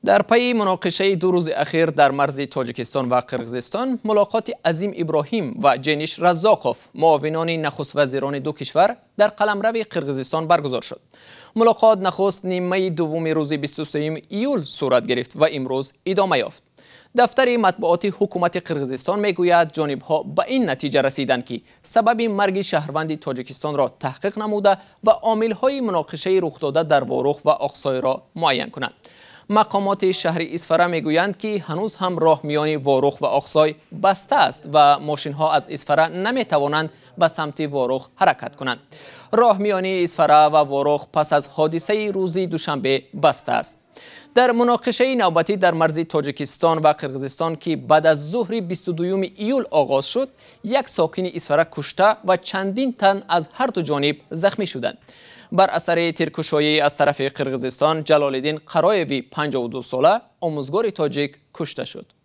Дар пайи муноқишаи 2 рӯзи ахир дар марзи Тоҷикистон ва Қирғизистон, мулоқоти Азим Иброҳим ва Ҷениш Раззоқов, муовинони нахуствазирони ду кишвар, дар қаламрави Қирғизистон баргузор шуд. Мулоқот нахуст нимаи дуввуми рӯзи 23 июл сурат гирифт ва имрӯз идома ёфт. Дафтари матбуоти ҳукумати Қирғизистон мегӯяд, ҷонибҳо ба ин натиҷа расиданд, ки сабаби марги шаҳрванди Тоҷикистонро таҳқиқ намуда ва омилҳои муноқишаи рухдода дар Ворух ва Оқсойро муайян кунанд. Мақомоти шаҳри Исфара мегӯянд, ки ҳанӯз ҳам роҳ миёни Ворух ва Оқсой баста аст ва мошинҳо аз Исфара наметавонанд ба самти Ворух ҳаракат кунанд. Роҳ миёни Исфара ва Ворух пас аз ҳодисаи рӯзи душанбе баста аст. Дар муноқишаи навбатӣ дар марзи Тоҷикистон ва Қирғизистон, ки баъд аз зуҳри 22 июл оғоз шуд, як сокини Исфара кушта ва чандин тан аз ҳар ду ҷониб захмӣ шуданд. Бар асари тиркушоӣ аз тарафи Қирғизистон Ҷалолиддин Қароеви 52 сола, омӯзгори тоҷик, кушта шуд.